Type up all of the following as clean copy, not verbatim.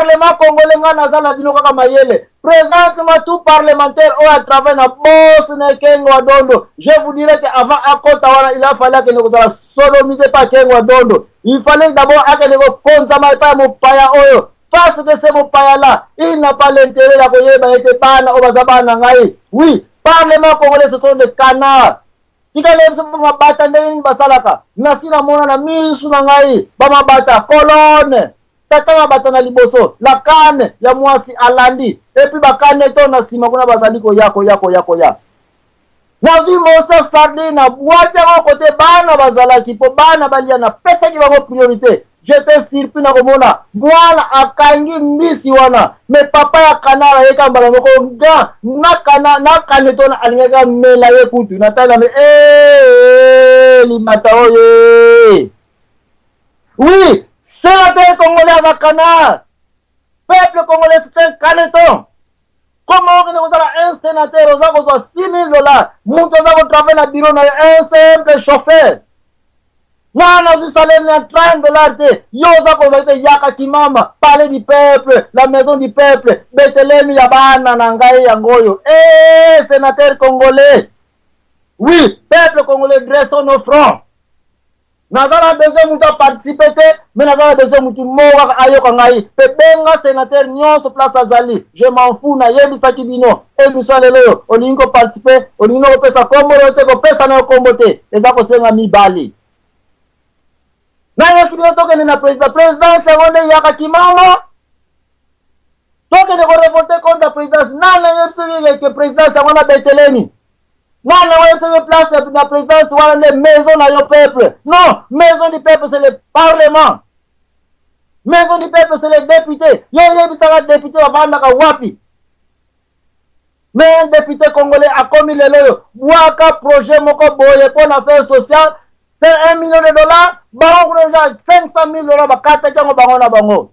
Parlement congolais, nga naza na bino kaka mayele. Présentement, tout parlementaire oyo atravaille na boss na Kengo wa Dondo, je vous dirais que avant akota wana, il a fallu akende kozala sodomisé pa Kengo wa Dondo. Il fallait d'abord akende kokonzama epai ya mopaya oyo, parce que ce mopaya là, il n'a pas l'intérêt ya koyeba ete bana oyo baza bana na ngai. Oui, parlement congolais, ce sont des canards. Tika na biso mabata ndenge nini basalaka. Nasi namona na misu na ngai bamabata colonne, tata mabata na liboso, la cane ya mwasi alandi, et puis bakane to na nsima kuna bazali koya koya koya koya. Nazwi mosa sardine, nabwaki yango kote bana bazalaki mpo bana balia, napesaki bango priorité. J'étais surpris na komona mwana akangi mbisi wana, mais papa ya canard ayeka mbala moko nga na kane to alingaki amela ye kutu. Natali me limata oyo. Oui, sénateur congolais aza canard, peuple congolais, c'est un caneton. Comment okende kozala un sénateur, oza kozwa 6 000 $, moto aza kotravaille na bureau na yo, un simple chauffeur, mwana azwi salaire na 30 $ te, yo oza koloba ete yaka kimama, palais du peuple, la maison du peuple, betelemi ya bana na ngai yango oyo? E sénateur congolais, oui, peuple congolais, dressons nos fronts. Naza na besoin moto aparticipe te, mais naza na besoin motu moko kaka ayoka ngai mpe benga sénateur nyonso place azali, je m'en fous. Nayebisaki bino émission ya lelo oyo, olingi koparticipe, olingi no kopesa kombo oyo te, kopesa na yo kombo te, eza kosenga mibali. Nayoki bino, tokende na président, présidence yango nde eyakaki mama, tokende korévolte contre la présidence. Nani ayebisaki ke présidence yango na betelemi? Nani oyebisaki place na présidence wana nde maison na yo peuple? Non, maison du peuple, c'est le parlement. Maison du peuple, c'est les députés. Yo oyebisaka député bavandaka wapi? Mais un député congolais akomi lelo oyo, bwaka projet moko boye mpo na affaire sociale, c'est 1 million de dollars. Bango kuna eza 500 000 $, bakataki yango bango na bango.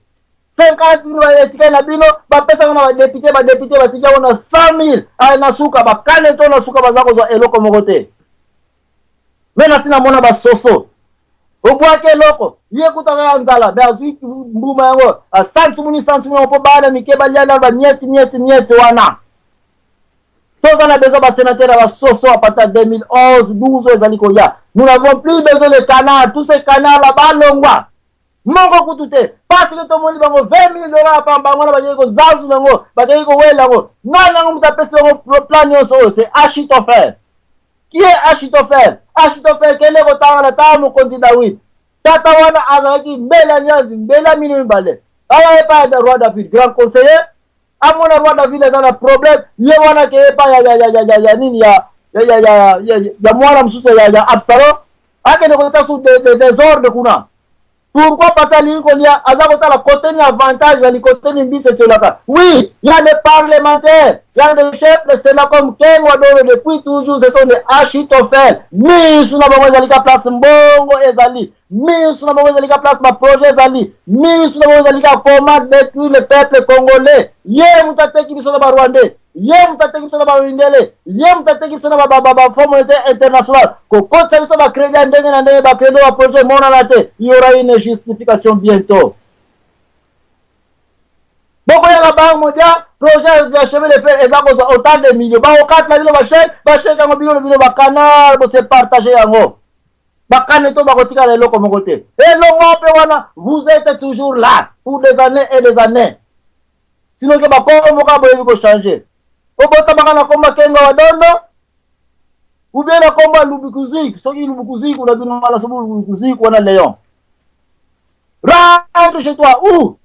50 000 etikali na bino, bapesaka na badéputé, badéputé batiki yango na 100 000. Na suka bakane to na suka baza kozwa eloko moko te. Mais nasi namona basoso, obwaki eloko, ye kutaka ya nzala, mais azwi mbuma yango, asantimuni santimuni yango mpo bana mike balia nano bamieti mieti mieti wana. Toza na besoin basénateur ya basoso à partir ya 2011 12 oyo ezali koya. Nous n'avons plus besoin de canard, tous ces canards là balongwa, moko kutu te, parce que tomoni bango 20 000 $ pa bango wana, bakei kozazu yango, bakei kowela yango. Nani yango moto apesi bango plan nyonso oyo? C'est Achitophel. Qui est Achitophel? Achitophel, kende kotanga na tala mokonzi Dawid. Tata wana azalaki mbela nyanzi, mbela mino mibale, aya epai ya roi David, grand conseiller. Amona roi David aza na problème, ye wana ke epai ya nini, ya mwana mosusu ya Absalom, akende kota su désordre kuna. Pourquoi? Parce que alingi kolia, aza kotala kote ni avantage ali kote ni mbisi etiolaka. Oui, il y a des parlementaires, il y a des chefs de sénat comme Kengo Dondo, depuis toujours ce sont des Achitophel. Misu na bango ezali ka place mbongo ezali, misu na bango ezali ka place baprojet ezali, misu na bango ezali ka comment détruire le peuple congolais. Ye moto ateki biso na barwandais, ye moto ateki biso na bamindele, ye moto ateki biso na bafonds monétaire international, kokotisa biso bacrédit ya ndenge na ndenge, bacrédit, baprojet emonana te. Il y aura une justification bientôt. Bokoyaka Banque mondiale, projet ya chemin de fer eza kozwa autant de millions, bakokatela bino bachèque, bachèque yango bino bino bacanard bose partage yango, bakane to bakotikala eloko moko te. Elongo mpe wana, vous êtes toujours là pour des années et des années, sinon ke bakombo kaka boyebi kochange. Obotamaka na kombo Kengo wa Dondo ou bien na kombo ya Lubikuziku, soki Lubikuziku na bino wana, soki Lubikuziku wana Léon, rentre chez toi où?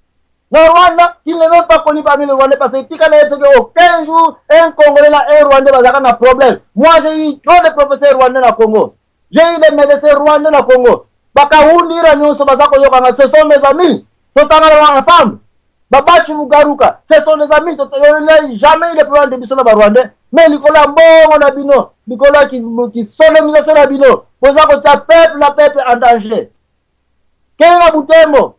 Na Rwanda, tu n'es même pas connu parmi les Rwandais, parce que tika na ye soki aucun jour un Congolais na un Rwandais bazalaka na problème. Moi, j'ai eu trop de professeurs rwandais na Congo, j'ai eu des médecins rwandais na Congo, bakawundira nyonso baza koyokanga, ce sont mes amis, totangana ensemble. Babachi Mugaruka, ce sont des amis, jamais eu de problème de biso na barwandais. Mais likolo ya mbongo na bino, likolo ya kisonomisation na bino, boza kotia peuple na peuple en danger. Kenge na Butembo,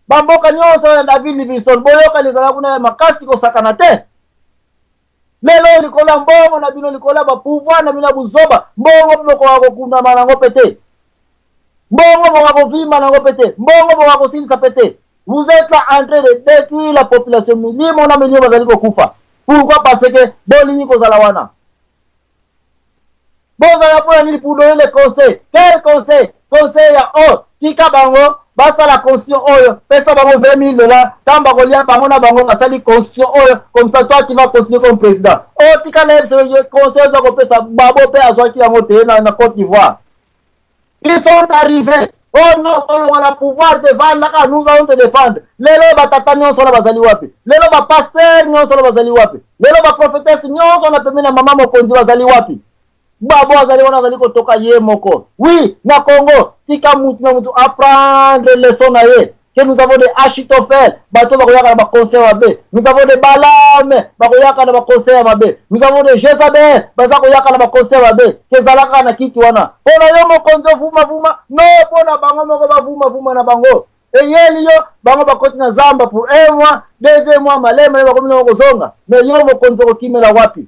bamboka nyonso ya David Livingstone, boyokani ezala kuna ya makasi kosakana te. Lelo likolo ya mbongo na bino, likolo ya bapouvoir na bino ya buzoba, mbongo bokoka kokundama nango mpe te, mbongo bokoka kovimba nango mpe te, mbongo bokoka kosilisa mpe te. Vous êtes là en train de détruire la population. Milimo na milimo bazali kokufa. Pourquoi? Parce que bolingi kozala wana. Bozala mpona nini? Pour donner le conseil. Quel conseil? Conseil ya oh, tika bango basala constitution oyo, pesa bango 20 000 dollars, ntango bakolia bango na bango basali constitution oyo, comme ça toi tu vas continuer comme président. Oh, tika na ye conseil oza kopesa babo mpe azwaki yango te na Côte d'Ivoire. Ils sont arrivés. Oh non, tolongola pouvoir te, vandaka, nous allons te défendre. Lelo batata nyonso wana bazali wapi? Lelo bapasteur nyonso wana bazali wapi? Lelo baprophétesse nyonso wana pembeni ya mama mokonzi bazali wapi? Babo azali wana, azali kotoka ye moko. Oui, na Congo, tika mutu na mutu apprendre leçon na ye. Que nous avons des Achitophel, bato bakoyaka na baconseil mabe. Nous avons des Balaam, bakoyaka na baconseil mabe. Nous avons des Jézabel, baza koyaka na baconseil mabe. Kezalaka na kiti wana. Mpona yo mokonzi ovumavuma, no, mpona bango moko bavumavuma na bango. Eyeli yo, bango bakoti na zamba pour un mois, 2 mois, malema ye bakomi nango kozonga. Mais yo mokonzi okokimela wapi?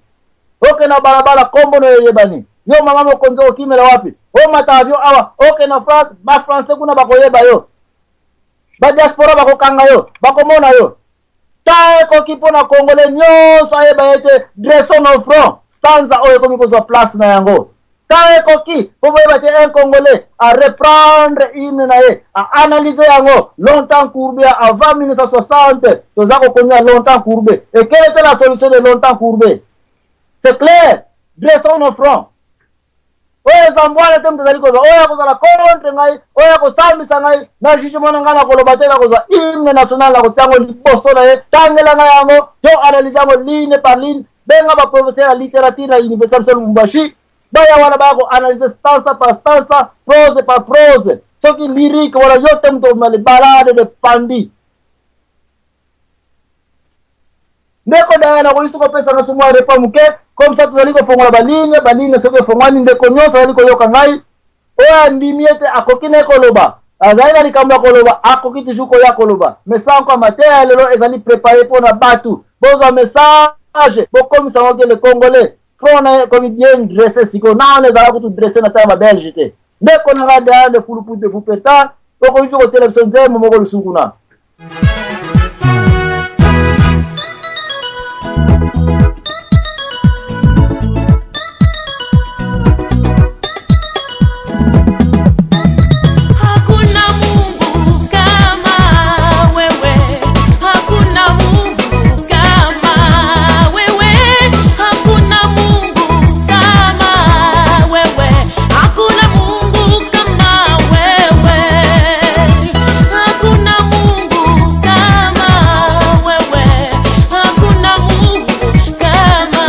Oke na balabala, kombo na yo eyebani. Yo mama mokonzi okokimela wapi? Omata avion awa, oke na France, bafrançais kuna bakoyeba yo. Badiaspora bakokanga yo, bakomona yo. Ta ekoki mpona Congolais nyonso ayeba ete dressons nos fronts, stanza oyo ekomi kozwa place na yango. Ta ekoki mpo boyeba te un Congolais a reprendre hymne na ye, aanalyse yango. Longtemps courbé, avant 1960 toza kokonia longtemps courbé. Et quelle était la solution de longtemps courbé? C'est clair, dressons nos fronts. Oyo eza mbwana te, moto azali koloba oyo akozala contre ngai, oyo akosambisa ngai na jugement na ngai, nakoloba te. Nakozwa hymne national, nakotia yango liboso na ye, tangela ngai yango, to analyse yango ligne par ligne. Benga baprofesseur ya littérature na université biso Lubumbashi, baya wana, baya koanalyse stanza par stanza, prose par prose. Soki lyrique wana, yo te moto omema balade de pandi. Ndeko Daya, nakoki soki opesanga so mwa repas moke, comme ça tozali kofongola baligne. Baligne soki efongwani, ndeko nyonso azali koyoka ngai, oyo andimi ete akoki na koloba, azali na likambo ya koloba, akoki toujours koya koloba. Mais sans kwa mateya ya lelo ezali préparé mpona bato bozwa message, bokomisa ngo ke le Congolais front na ye ekomi bien dressé. Sikoyo nano ezala kutu dressé na ntango babelge te. Ndeko na ngai Daya de Fulupu de Vuperta, okoki mpe kotela biso nzembo moko lisusu kuna. Hakuna Mungu kama wewe, hakuna Mungu kama wewe, hakuna Mungu kama wewe, hakuna Mungu kama wewe, hakuna Mungu kama wewe, hakuna Mungu kama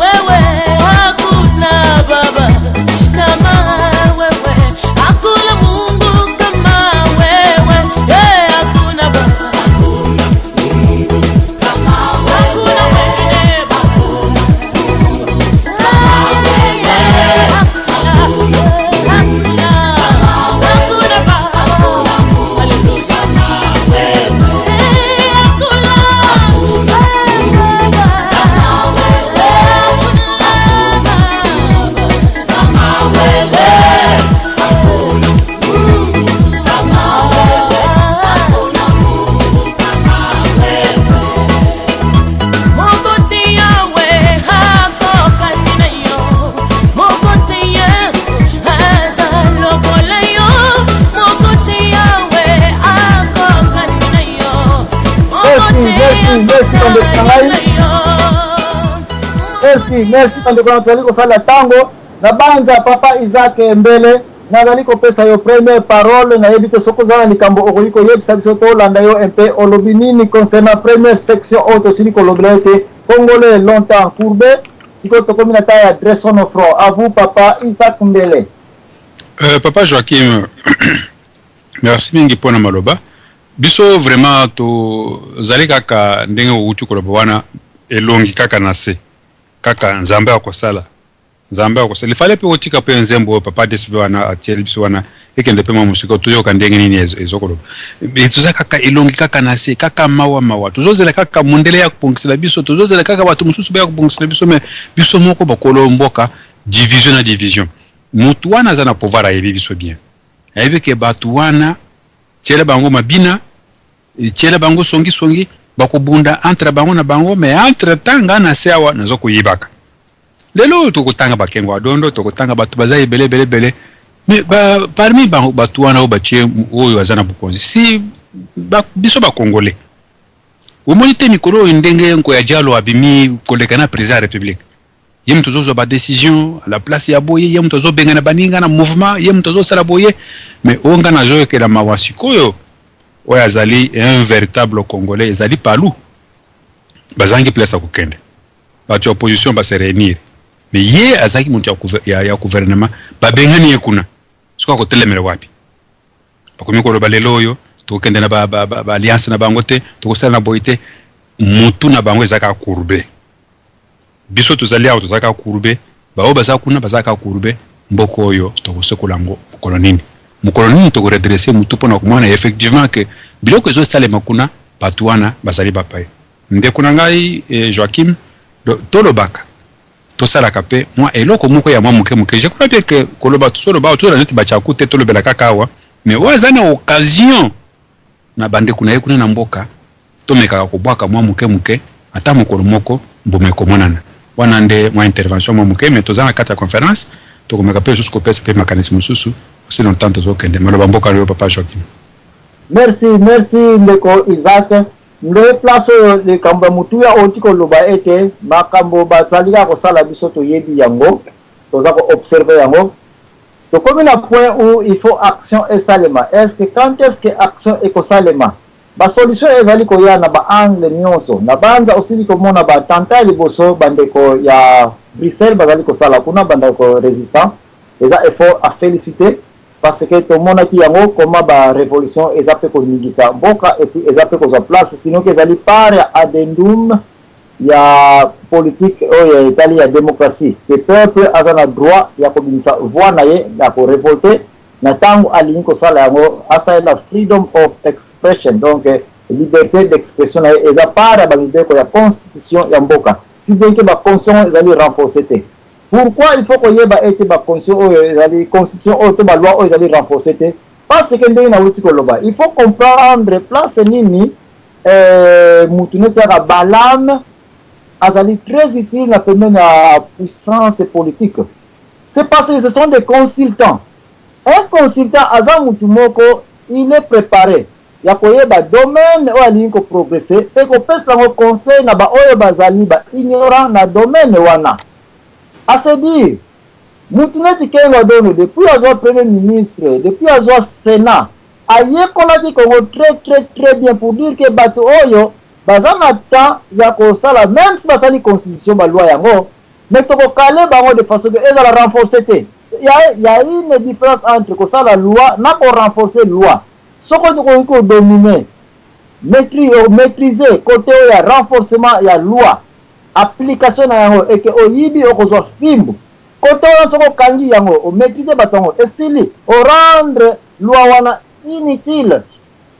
wewe, hakuna Baba kama wewe, hakuna Mungu kama wewe, eh, hakuna Baba, hakuna Mungu kama wewe, hakuna mwingine Baba, kama wewe, hakuna, hakuna, hakuna Baba, hakuna Mungu kama wewe, eh, hakuna, hakuna Baba kama wewe, hakuna Baba kama wewe, hakuna Mungu kama wewe, hakuna Mungu kama wewe. Moko te Yawe akokani na yo, moko te Yesu aza lokola yo, moko te Yawe akokani na yo, moko Merci, te merci, merci, bandeko na akokani ngai. na yo. Merci, merci, bandeko na tozali kosala ntango na banza. Papa Isaac Mbele, nazali kopesa yo première parole. Nayebi te soki oza na likambo okoki koyebisa biso, tolanda yo mpe olobi nini concernant première section oyo tosili kolobela ete Congolais longtemps courbé. Sikoyo tokomi na ta ya dressons nos fronts. À vous, papa Isaac Mbele. Papa Joachim, merci mingi mpona maloba. Biso vraiment tozali kaka ndenge outi koloba wana, elongi kaka na se, kaka Nzambe akosala, Nzambe akosala. Ifale mpe otika mpe nzembo oyo papa DSV wana atieli biso wana, ekende mpe mwa mosika, toyoka ndenge nini ezokoloba. Toza kaka elongi kaka na se, kaka mawa mawa. Tozozela kaka mondele ya kobongisela biso, tozozela kaka bato mosusu baya kobongisela biso, mais biso moko bakolo mboka, division na division. Motu wana aza na pouvoir, ayebi biso bien, ayebi ke bato wana tiela bango mabina. Tiela bango songi songi, bakobunda entre bango na bango, mais entre temps nga na se awa nazo koyibaka. Lelo oyo tokotanga bakengo adondo, tokotanga bato baza ebele ebele ebele, mais ba, parmi bango bato wana oyo batie oyo aza na bokonzi si ba, biso bakongole omoni te mikolo oyo ndenge Nkoya Dialo abimi koleka na président ya république. Ye moto azozwa badécision à la place ya boye, ye moto azobengana baninga na mouvement, ye moto azosala boye. Mais oyo nga nazoyokela mawa sikoyo, oyo azali un véritable Congolais, ezali Palu. Bazangi place ya kokende, bato ya opposition base réunir, mais ye azalaki moto ya gouvernement, babengani ye kuna. Soki akotelemela wapi? Bakomi koloba lelo oyo tokokende na baalliance ba na bango te, tokosala na boye te. Mutu na bango eza kaka courbe. Biso tozali awa, toza kaka courbe, baoyo baza kuna baza kaka courbe. Mboka oyo tokosekola yango mokolo nini? Mokolo nini tokoredresser mutu mpona komona effectivement ke biloko ezosalema kuna, bato wana bazali bapaya? Ndeko na ngai Joachim, tolobaka, tosalaka mpe mwa eloko moko ya mwa moke moke. Je crois bien que koloba, tozoloba, tozala neti batyaku te, tolobela kaka awa, mais oyo aza na occasion na bandeko na ye kuna na mboka, tomekaka kobwaka mwa moke moke, ata mokolo moko mbuma ekomonana. Wana nde mwa intervention mwa moke, mais toza na kati ya conférence, tokomeka mpe lisusu kopesa mpe makanisi mosusu aussi longtemps tozokende. Maloba mboka oyo, papa Joaquim. Merci, merci ndeko Isaac. Nde place oyo likambo ya motuya outi koloba ete makambo bazali kaka kosala, biso toyebi yango, toza koobserver yango. Tokomi na point où il faut action esalema. Est ce que quand est ce que action ekosalema? Basolution ezali koya na baangle nyonso. Na banza osili komona batanta ya liboso bandeko ya Bruxelles bazali kosala kuna, bandeko résistant. Eza effort à féliciter, parce que tomonaki yango koma barévolution eza mpe koningisa mboka, et puis eza mpe kozwa place, sinoki ezali part ya addendum ya politique oyo etali ya démocratie, ke peuple aza na droit ya kobimisa voix na ye, ya korévolter na ntango alingi kosala yango, asalela freedom of expression. Donc liberté d'expression na ye eza part ya bamibeko ya constitution ya mboka. Si bien ke baconstitution ezali renforcé te. Pourquoi il faut koyeba ete baconstitution oyo ezali, constitution oyo to baloi oyo ezali renforcé te? Parce que ndenge nauti koloba, il faut comprendre place nini mutu neti kaka Balam azali très utile na pembeni ya puissance politique. C'est parce que ce sont des consultants. Un consultant aza mutu moko, il est préparé ya koyeba domaine oyo alingi koprogresser mpe kopesa yango conseil na baoyo bazali baignorant na domaine wana. À se dire, mutu neti Kengo Dono, depuis azwa premier ministre, depuis azwa sénat, ayekolaki Kongo très très très bien, pour dire que bato oyo baza na temps ya kosala, même si basali constitution, baloi yango, mais tokokale bango de façon que ezala renforcé te. Ya une différence entre kosala loi na korenforcer loi. Soki tokoki kodominer, maîtriser côté oyo ya renforcement ya loi, application na yango, eke oyibi okozwa fimbu, côté oyo soki okangi yango, omaîtriser bato yango, esili orendre loi wana inutile.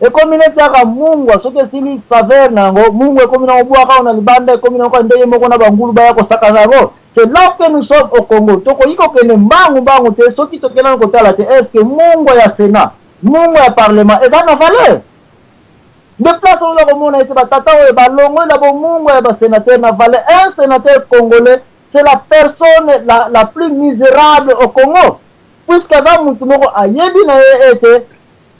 Ekomi neti kaka mungwa, soki esili saveur na yango, mungwa ekomi na kobwaka oyo na libanda, ekomi na yango ndenge moko na bangulu baya kosakana yango. C'est là que nous sommes au Congo. Tokoki kokende mbangu mbangu te soki tokendani kotala te est ce que mungwa ya sénat, mungwa ya parlement eza na valeur. Nde place oyo komona ete batata oyo balongoli na bomungwa ya basénateur na valeur. Un sénateur congolais, c'est la personne la plus misérable au Congo, puisque aza mutu moko ayebi na ye ete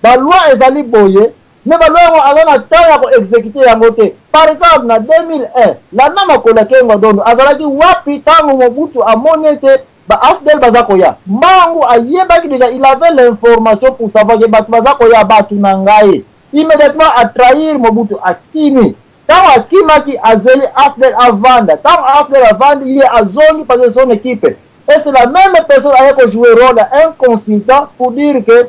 baloi ezali boye, mais baloi yango aza na temps ya koexécuter yango te. Par exemple, na 2001, landa makolo ya Kengo Dondo azalaki wapi ntango Mobutu amoni ete ba AFDL baza koya mbangu? Ayebaki déjà, il avait l'information pour savoir ke bato baza koya, bato na ngai. Immédiatement atrahir Mobutu, akimi. Ntango akimaki, azeli AFDL avanda. Ntango AFDL avandi, ye azongi, parce que son équipe, et c'est la même personne aye kojouer rôle ya un consultant pour dire que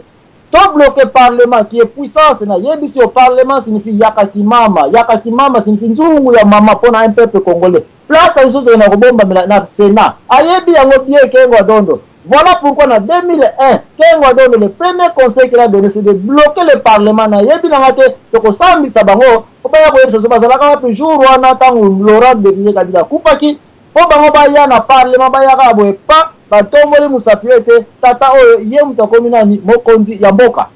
tobloquer parlement qui est puissance. Nayebisi yo, parlement signifie yakaki mama. Yakaki mama signifie nzungu ya mama mpona un peuple congolais, place ya biso tokenda kobombamela na sénat. Ayebi yango bien Kengo Adondo. Voilà pourquoi na 2001, Kengo Adondo, le premier conseil qu'il a donné, c'est de bloquer le parlement. Nayebi nanga te, tokosambisa bango po baya koyebisa so bazalaka wapi jour wana ntango Laurent Désiré Kabila akufaki, mpo bango baya na parlement, bayaka boye pa batomboli mosapi ete tata oyo ye moto akomi nani, mokonzi ya mboka.